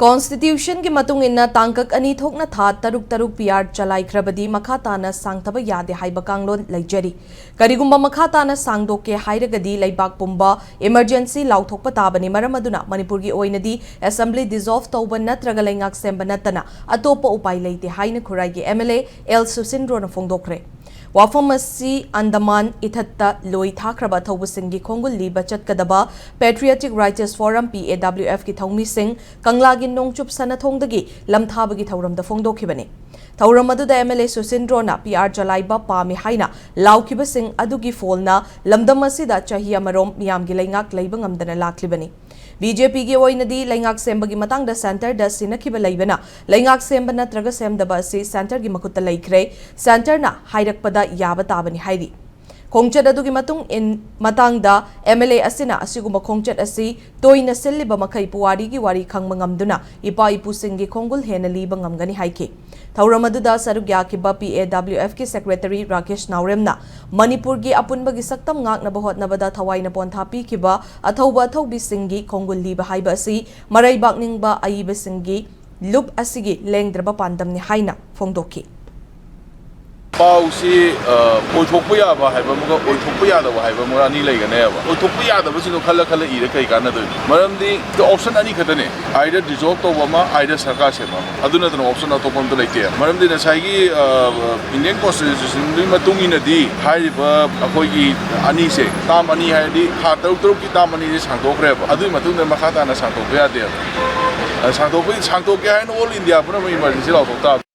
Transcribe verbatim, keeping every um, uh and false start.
Constitution ꯒꯤ ꯃꯇꯨꯡ ꯏꯟꯅ ꯇꯥꯡꯀꯛ ꯑꯅꯤ ꯊꯣꯛꯅ ꯊꯥ ꯇꯔꯨꯛ ꯇꯔꯨꯛ P R ꯆꯂꯥꯏꯈ꯭ꯔꯕꯗꯤ ꯃꯈꯥ ꯇꯥꯅ ꯁꯥꯡꯊꯕ ꯌꯥꯗꯦ ꯍꯥꯏꯕ ꯀꯥꯡꯂꯣꯟ ꯂꯩꯖꯔꯤ꯫ ꯀꯔꯤꯒꯨꯝꯕ ꯃꯈꯥ ꯇꯥꯅ ꯁꯥꯡꯗꯣꯛꯀꯦ ꯍꯥꯏꯔꯒꯗꯤ ꯂꯩꯕꯥꯛ ꯄꯨꯝꯕ emergency ꯂꯥꯎꯊꯣꯛꯄ ꯇꯥꯕꯅꯤ꯫ ꯃꯔꯝ ꯑꯗꯨꯅ ꯃꯅꯤꯄꯨꯔꯒꯤ ꯑꯣꯏꯅꯗꯤ assembly dissolve ꯇꯧꯕ ꯅꯠꯇ꯭ꯔꯒ ꯂꯩꯉꯥꯛ ꯁꯦꯝꯕ ꯅꯠꯇꯅ ꯑꯇꯣꯞꯄ ꯎꯄꯥꯏ ꯂꯩꯇꯦ ꯍꯥꯏꯅ ꯈꯨꯔꯥꯏꯒꯤ M L A L ꯁꯨꯁꯤꯟꯗ꯭ꯔꯣꯅ ꯐꯣꯡꯗꯣꯛꯈ꯭ꯔꯦ꯫ ꯋꯥꯐꯝ ꯑꯁꯤ ꯑꯟꯗꯃꯥꯟ ꯏꯊꯠꯇ ꯂꯣꯏ ꯊꯥꯈ꯭ꯔꯕ ꯑꯊꯧꯕꯁꯤꯡꯒꯤ ꯈꯣꯡꯒꯨꯜ ꯂꯤꯕ ꯆꯠꯀꯗꯕ Patriotic Writers Forum, P A W F ꯀꯤ ꯊꯧꯃꯤꯁꯤꯡ, ꯀꯪꯂꯥꯒꯤ ꯅꯣꯡꯆꯨꯞ ꯁꯅꯥꯊꯣꯡꯗꯒꯤ ꯂꯝꯊꯥꯕꯒꯤ ꯊꯧꯔꯝꯗ ꯐꯣꯡꯗꯣꯛꯈꯤꯕꯅꯤ꯫ ꯊꯧꯔꯝ ꯑꯗꯨꯗ M L A ꯁꯨꯁꯤꯟꯗ꯭ꯔꯣꯅ P R ꯆꯂꯥꯏꯕ ꯄꯥꯝꯃꯤ ꯍꯥꯏꯅ ꯂꯥꯎꯈꯤꯕꯁꯤꯡ ꯑꯗꯨꯒꯤ ꯐꯣꯜꯅ ꯂꯝꯗꯝ ꯑꯁꯤꯗ ꯆꯍꯤ ꯑꯃꯔꯣꯝ ꯃꯤꯌꯥꯝꯒꯤ ꯂꯩꯉꯥꯛ ꯂꯩꯕ ꯉꯝꯗꯅ ꯂꯥꯛꯂꯤꯕꯅꯤ꯫ B J P ꯒꯤ ꯑꯣꯏꯅꯗꯤ ꯂꯩꯉꯥꯛ ꯁꯦꯝꯕꯒꯤ ꯃꯇꯥꯡꯗ centre ꯗ ꯁꯤꯟꯅꯈꯤꯕ ꯂꯩꯕꯅ ꯂꯩꯉꯥꯛ ꯁꯦꯝꯕ ꯅꯠꯇ꯭ꯔꯒ ꯁꯦꯝꯗꯕ ꯑꯁꯤ centre ꯒꯤ ꯃꯈꯨꯠꯇ ꯂꯩꯈ꯭ꯔꯦ꯫ Centre ꯅ ꯍꯥꯏꯔꯛꯄꯗ ꯌꯥꯕ ꯇꯥꯕꯅꯤ ꯍꯥꯏꯔꯤ꯫ ꯈꯣꯡꯆꯠ ꯑꯗꯨꯒꯤ ꯃꯇꯨꯡ ꯏꯟ ꯃꯇꯥꯡꯗ M L A ꯑꯁꯤꯅ ꯑꯁꯤꯒꯨꯝꯕ ꯈꯣꯡꯆꯠ ꯑꯁꯤ ꯇꯣꯏꯅ ꯁꯤꯜꯂꯤꯕ ꯃꯈꯩ ꯄꯨꯋꯥꯔꯤꯒꯤ ꯋꯥꯔꯤ ꯈꯪꯕ ꯉꯝꯗꯨꯅ ꯏꯄꯥ ꯏꯄꯨꯁꯤꯡꯒꯤ ꯈꯣꯡꯒꯨꯜ ꯍꯦꯟꯅ ꯂꯤꯕ ꯉꯝꯒꯅꯤ ꯍꯥꯏꯈꯤ꯫ ꯊꯧꯔꯝ ꯑꯗꯨꯗ ꯁꯔꯨꯛ ꯌꯥꯈꯤꯕ P A W F ꯀꯤ secretary ꯔꯥꯀꯦꯁ ꯅꯥꯎꯔꯦꯝꯅ ꯃꯅꯤꯄꯨꯔꯒꯤ ꯑꯄꯨꯟꯕꯒꯤ ꯁꯛꯇꯝ ꯉꯥꯛꯅꯕ ꯍꯣꯠꯅꯕꯗ ꯊꯋꯥꯏꯅ ꯄꯣꯟꯊꯥ ꯄꯤꯈꯤꯕ ꯑꯊꯧꯕ ꯑꯊꯧꯕꯤꯁꯤꯡꯒꯤ ꯈꯣꯡꯒꯨꯜ ꯂꯤꯕ ꯍꯥꯏꯕ ꯑꯁꯤ ꯃꯔꯩꯕꯥꯛ ꯅꯤꯡꯕ ꯑꯏꯕꯁꯤꯡꯒꯤ ꯂꯨꯞ ꯑꯁꯤꯒꯤ ꯂꯦꯡꯗ꯭ꯔꯕ ꯄꯥꯟꯗꯝꯅꯤ ꯍꯥꯏꯅ ꯐꯣꯡꯗꯣꯛꯈꯤ꯫ ꯄꯥꯎꯁꯤ, ꯑ, ꯑꯣꯏꯊꯣꯛꯄ ꯌꯥꯕ ꯍꯥꯏꯕ ꯑꯃꯒ ꯑꯣꯏꯊꯣꯛꯄ ꯌꯥꯗꯕ ꯍꯥꯏꯕ ꯑꯃꯒ ꯑꯅꯤ ꯂꯩꯒꯅꯦꯕ꯫ ꯑꯣꯏꯊꯣꯛꯄ ꯌꯥꯗꯕꯁꯤꯡꯗꯣ ꯈꯜꯂ ꯈꯜꯂ ꯏꯔ ꯀꯩ ꯀꯥꯟꯅꯗꯣꯏꯅꯣ? ꯃꯔꯝꯗꯤ option ꯑꯅꯤ ꯈꯛꯇꯅꯦ, either dissolve ꯇꯧꯕ ꯑꯃ, either ꯁꯔꯀꯥꯔ ꯁꯦꯝꯕ ꯑꯃ꯫ ꯑꯗꯨ ꯅꯠꯇꯅ option ꯑꯇꯣꯞꯄ ꯑꯝꯇ ꯂꯩꯇꯦ꯫ ꯃꯔꯝꯗꯤ ꯉꯁꯥꯏꯒꯤ, ꯑ, Indian Constitution ꯒꯤ ꯃꯇꯨꯡ ꯏꯟꯅꯗꯤ ꯍꯥꯏꯔꯤꯕ ꯑꯩꯈꯣꯏꯒꯤ ꯑꯅꯤꯁꯦ, term ꯑꯅꯤ ꯍꯥꯏꯔꯗꯤ ꯊꯥ ꯇꯔꯨꯛ ꯇꯔꯨꯛꯀꯤ term ꯑꯅꯤꯁꯦ ꯁꯥꯡꯗꯣꯛꯈ꯭ꯔꯦꯕ꯫ ꯑꯗꯨꯒꯤ ꯃꯇꯨꯡꯗ ꯃꯈꯥ ꯇꯥꯅ ꯁꯥꯡꯗꯣꯛꯄ ꯌꯥꯗꯦꯕ꯫ ꯑ, ꯁꯥꯡꯗꯣꯛꯄ, ꯁꯥꯡꯗꯣꯛꯀꯦ ꯍꯥꯏꯅ all India ꯄꯨꯝꯅꯃꯛ emergency ꯂꯥꯎꯊꯣꯛ ꯇꯥꯕ꯫